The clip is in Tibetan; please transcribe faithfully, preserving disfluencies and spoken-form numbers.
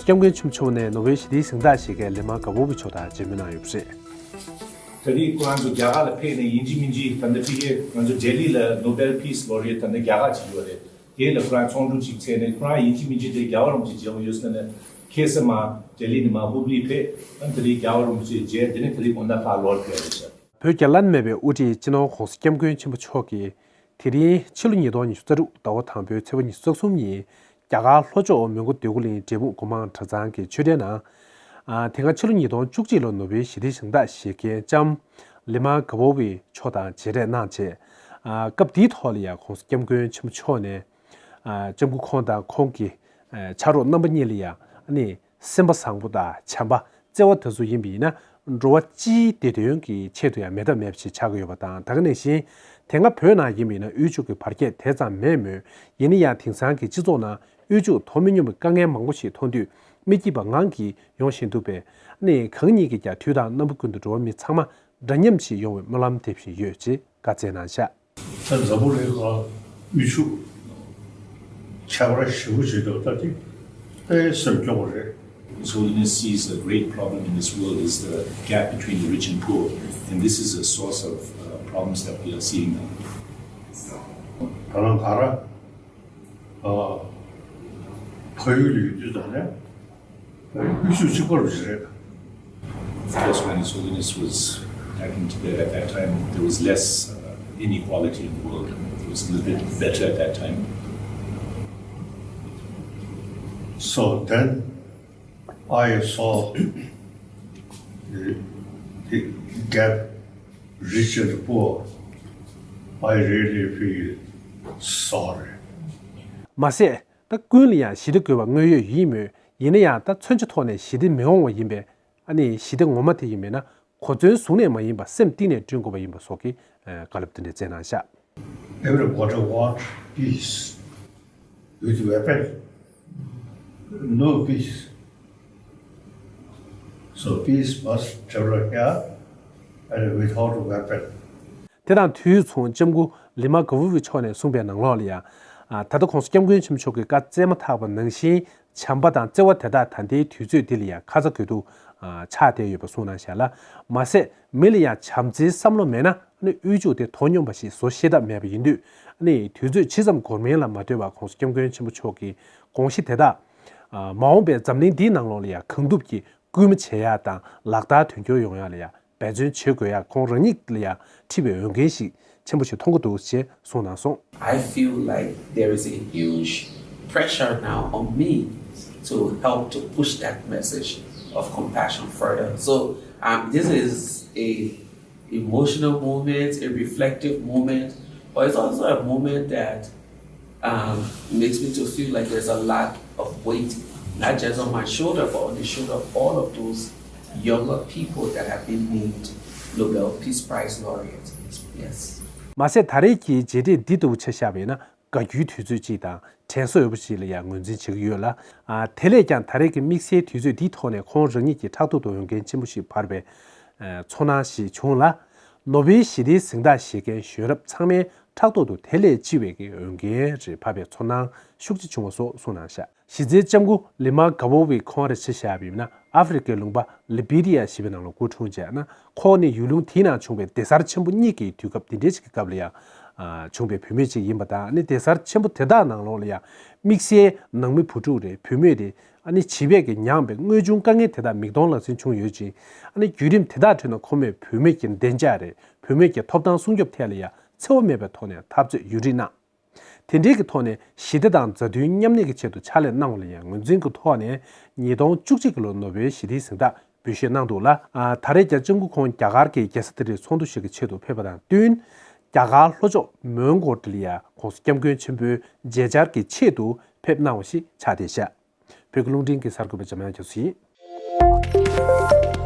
སྐྱབས་མགོན་ཆེན་པོ་མཆོག་ནས་ནོ་བེལ་ཞི་བདེའི་གཟེངས་རྟགས་བཞེས་མཁན་ལི་མ་ག་བོ་བི་མཆོག་དང་མཇལ་མོལ་གནང་ཡོད་པ་རེད། ད་རེས་ཁོ་རང་ཚོ་རྒྱ་གར་ལ་ཕེབས་ནས་ཡིན་གཅིག་མིན་གཅིག་ད་ལྟ་ཕ་གིའི་ང་ཚོ་ལྡི་ལི་ལ་Nobel Peace Laureate ད་ལྟ་རྒྱ་གར་ཅིག་ཡོད་རེད། དེ་ལ་ཁོ་རང་ཚོགས་འདུ་ཅིག་ཚེས་ནས་ཁོ་རང་ཡིན་གཅིག་མིན་གཅིག་དེ་རྒྱལ་བ་རིན་པོ་ཆེ་མཇལ་བ་ཡོད་ཟེར་ནས་ཁ་སང་མ་ལྡི་ལི་ནས་མ་ཧུབ་ལི་ཕེབས། ཨ་ནི་ད་རེས་རྒྱལ་བ་རིན་པོ་ཆེ་མཇལ། དེ་ནས་ད་རེས་དགོང་དག་ཕར་ལོག་ཕེབས་རེད་ཤག་བོད་རྒྱ་ལ་མེད་པའི་དབུ་ཁྲིད་སྤྱི་ནོར་༧གོང་ས་༧སྐྱབས་མགོན་ཆེན་པོ་མཆོག་གིས་དེ་རིང་ཕྱི་ལོ་ཉིས་སྟོང་ཉི་ཤུ་རྩ་དྲུག་ཟླ་བ་དང་པོའི་ཚེས་པ་ཉི་ཤུ་རྩ་གསུམ་ཉིན་རྒྱ་གར་ལྷོ་ཕྱོགས་མོན་གྷོ་འདོད་རྒུ་གླིང་འབྲས་སྤུངས་སྒོ་མང་གྲྭ་ཚང་གི་ཆོས་གྲྭའི་ནང་། ཨ་དེ་སྔ་ཕྱི་ལོ་ཉིས་སྟོང་བཅུ་གཅིག་ལོར་ནོ་བེལ་ཞི་བདེའི་གཟེངས་རྟགས་བཞེས་མཁན་ལྕམ་ལི་མ་ག་བོ་བི་མཆོག་དང་མཇལ་འཕྲད་གནང་རྗེས། ཨ་སྐབས་དེའི་ཐོག་ལ་ཡང་༧གོང་ས་༧སྐྱབས་མགོན་ཆེན་པོ་མཆོག་ནས་ཨ་ལྕམ་སྐུ་ཁོང་དང་ཁོང་གི་ཨ་ཕྱག་རོགས་རྣམ་པ་གཉིས་ལ་ཡང་ཨ་ནི་སེམས་པ་བཟང་པོ་དང་བྱམས་པ། བརྩེ་བ་དེ་ཚོ་ཡིན་པ་ཡིན་ན་འགྲོ་བ་སྤྱིའི་བདེ་དོན་གྱི་ཆེད་དུ་ཡང་མེད་ཐབས་མེད་པ་ཞིག་ཆགས་ཀྱི་ཡོད་པ་དང་། ད་ག་ནང་བཞིན་དེ་སྔ་བོད་ནང་ཡིན་པ་ཡིན་ན་དབུལ་ཕྱུག་གི་བར་ཁྱད་དེ་ཙམ་མེད་མོད། ཡིན་ན་ཡང་དེང་སང་གི་སྤྱི་ཚོགས་ནང་དབུལ་ཕྱུག་དོ་མི་སྙོམས་པའི་དཀའ་ངལ་མང་པོ་ཞིག་མཐོང་དུས་མི་སྐྱིད་པ་ངང་གིས་ཡོང་བཞིན་འདུག་པས། ཨ་ནི་གང་ཉིད་ཀྱིས་ཀྱང་དུས་དང་རྣམ་པ་ཀུན་ཏུ་འགྲོ་བ་མི་ཚང་མ་འདྲ་མཉམ་ཞིག་ཡོང་བའི་སྨོན་ལམ་འདེབས་བཞིན་ཡོད་ཅེས་བཀའ་སྩལ་གནང་བཞག་ད་འཛམ་བུ་གླིང་ཁག་དབུལ་ཕྱུག་ཁྱད་པར་ཞེ་པོ་ཅིག་འདུག་ད་དེ་དཔེ་སེམས་སྐྱོ་པོ་རེད། His Holiness sees a great problem in this world is the gap between the rich and poor, and this is a source of uh, problems that we are seeing now. ད་ལམ་ག་ར་ཨ་ཕ་ཡུལ་ལ་ཡོད་དུས་ཙམ་ནས། དབུལ་ཕྱུག་གཅིག་པ་རུ་ཞིག་རེད། Of course, when His Holiness was back in Tibet at that time, there was less uh, inequality in the world. It was a little bit better at that time. So then I saw the, the gap rich and poor. I really feel sorry. མ་ཟད། ད་ཀུན་ལ་ཡང་ཞི་བདེ་དགོས་པ་དངོས་ཡོད་ཡིན་མོད། ཡིན་ན་ཡང་ད་མཚོན་ཆ་ཐོག་ནས་ཞི་བདེ་མི་འོང་བ་ཡིན་པས། ཨ་ནི་ཞི་བདེ་ངོ་མ་དེ་ཡིན་མིན་ན་གོ་མཚོན་བཟུང་ནས་མ་ཡིན་པར་སེམས་གཏིང་ནས་བསྐྲུན་དགོས་པ་ཡིན་པ་སོགས་ཀྱི་བཀའ་སློབ་དེ་འདྲ་སྩལ་གནང་བཞག Everybody want peace. With weapon, no peace. So peace must develop here and without weapon. དེ་དང་དུས་མཚུངས་ལྕམ་སྐུ་ལི་མ་ག་བུ་བི་མཆོག་ནས་གསུངས་པའི་ནང་ལོགས་ལ་ཡང་། ད་ལྟ་༧གོང་ས་༧སྐྱབས་མགོན་ཆེན་པོ་མཆོག་གིས་བཀའ་སྩལ་མ་ཐག་པ་ནང་བཞིན་བྱམས་པ་དང་བརྩེ་བ་དེ་དག་ད་ལྟའི་དུས་ཚོད་འདི་ལ་ཡང་ཁ་ཚ་དགོས་གཏུགས་ཆགས་བསྡད་ཡོད་པ་གསུངས་གནང་བཞག་ལ། མ་ཟད་མི་ལ་ཡང་བྱམས་བརྩེའི་བསམ་བློ་མེད་ན། ཨ་ནི་དབུལ་ཕྱུག་དེ་དོ་སྙོམས་པ་ཞིག་བཟོ་ཤེས་ཐབས་མེད་པ་ཡིན་དུས། ཨ་ནི་དུས་ཚོད་ཇི་ཙམ་འགོར་མིན་ལ་མ་ལྟོས་པར་༧གོང་ས་༧སྐྱབས་མགོན་ཆེན་པོ་མཆོག་གི་དགོངས་གཞི་དེ་དག་མ་འོངས་པའི་འཛམ་གླིང་འདིའི་ནང་ལོགས་ལ་ཡང་གང་ཐུབ་ཀྱིས་སྐུལ་མ་བྱེད་ཡག་དང་ལག་བསྟར་དོན་འཁྱོལ་ཡོང་ཡག་ལ་ཡང་འབད་བརྩོན་བྱེད་དགོས་ཡག་ཁོང་རང་ཉིད་ལ་ཡང་འཁྲི་བའི་འོས་འགན་ཞིག་ཆེན་པོ་ཞིག་མཐོང་གི་འདུག་ཅེས་གསུངས་གནང་སོང་། I feel like there is a huge pressure now on me to help to push that message of compassion further. So um, this is a emotional moment, a reflective moment, but it's also a moment that um, makes me to feel like there's a lot of weight, not just on my shoulder, but on the shoulder of all of those younger people that have been named Nobel Peace Prize laureates. Yes. མ་ཟད་ད་རེས་ཀྱི་མཇལ་འཕྲད་འདི་ལྟ་བུ་ཆ་བཞག་པ་ཡིན་ན། དགའ་སྐྱིད་དུས་ཚོད་ཅིག་དང་དྲན་གསོ་ཡོད་པ་ཞིག་ལ་ཡང་ངོས་འཛིན་བྱེད་ཀྱི་ཡོད་ལ། ཨ་དེ་ལས་ཀྱང་ད་རེས་ཀྱི་དམིགས་བསལ་དུས་ཚོད་འདིའི་ཐོག་ནས་ཁོང་རང་ཉིད་ཀྱི་ཕྲག་ཐོག་ཏུ་འོས་འགན་ཆེན་པོ་ཞིག་འཕར་བའི་ཨ་ཚོར་སྣང་ཞིག་བྱུང་ལ། ནོ་བེལ་ཞི་བདེའི་གཟེངས་རྟགས་བཞེས་མཁན་གཞོན་རབས་ཚང་མའི་ཕྲག་ཐོག་ཏུ་དེ་ལས་ལྕི་བའི་གི་འོས་འགན་རེ་འཕར་བའི་ཚོར་སྣང་ཤུགས་ཆེ་བྱུང་བ་སོགས་གསུངས་གནང་བཞག་གཞི་རྩའི་ལྕམ་སྐུ་ལི་མ་ག་བོ་བི་ཁོང་རེ་ཆ་བཞག་པ་ཡིན་ན་ཨ་ཧྥེ་རི་ཁའི་ལུང་པ་ལི་བི་རི་ཡ་ཞེས་པའི་ནང་ལ་སྐུ་འཁྲུངས་བྱས་ན། ཁོང་ནི་ཡུལ་ལུང་དེའི་ནང་བྱུང་བའི་སྡེ་གཟར་ཆེན་པོ་གཉིས་ཀྱི་དུས་སྐབས་འདི་འདྲའི་ཞིག་གི་སྐབས་ལ་ཡང་ཨ་བྱུང་བའི་བུད་མེད་ཅིག་ཡིན་པ་དང་། ཨ་ནི་སྡེ་གཟར་ཆེན་པོ་དེ་དག་ནང་ལོགས་ལ་ཡང་དམིགས་བསལ་ནང་མི་བུ་ཕྲུག་རེད། བུད་མེད་རེད། ཨ་ནི་བྱིས་པས་ཀྱི་མྱངས་པའི་དངོས་བྱུང་དཀའ་ངལ་དེ་དག་མིག་མཐོང་ལག་ཟིན་བྱུང་ཡོད་ཅིང་། ཨ་ནི་བརྒྱུད་རིམ་དེ་དག་ཁྲོད་ནས་ཁོ་མོས་བུད་མེད་ཀྱི་བདེ་འཇགས་རེད། བུད་མེད་ཀྱི་ཐོབ་ཐང་སྲུང་སྐྱོབ་ཐད་ལ་ཡང་འཚེ་བ་མེད་པའི་ཐོག་ནས་འཐབ་རྩོད་ཡུན་རིང་གནང་། དེ་འབྲེལ་གྱི་ཐོག་ནས་ཞི་བདེ་དང་མཛའ་མཐུན་མཉམ་གནས་ཀྱི་ཆེད་དུ་ཕྱག་ལས་གནང་བ་ལ་ཡང་ངོས་འཛིན་གྱི་ཐོག་ནས་ཉིས་སྟོང་བཅུ་གཅིག་གི་ལོར་ནོ་བེལ་ཞི་བདེའི་གཟེངས་རྟགས་འབུལ་བཞེས་གནང་འདུག་ལ། ཨ་ད་རེས་ཀྱང་ལྕམ་སྐུ་ཁོང་རྒྱ་གར་གྱི་རྒྱལ་ས་ལྡི་ལིར་ཚོགས་འདུ་ཞིག་གི་ཆེད་དུ་ཕེབས་པ་དང་བསྟུན། རྒྱ་གར་ལྷོ་ཕྱོགས་མོན་གྷོ་ལ་ཡང་༧གོང་ས་༧སྐྱབས་མགོན་ཆེན་པོའི་མཇལ་བཅར་གྱི་ཆེད་དུ་ཕེབས་གནང་བ་ཞིག་ཆགས་བསྡད་བཞག་བོད་ཀྱི་རླུང་འཕྲིན་གྱི་གསར་འགོད་པ་འཇམ་དབྱངས་རྒྱ་མཚོ་ཡིན།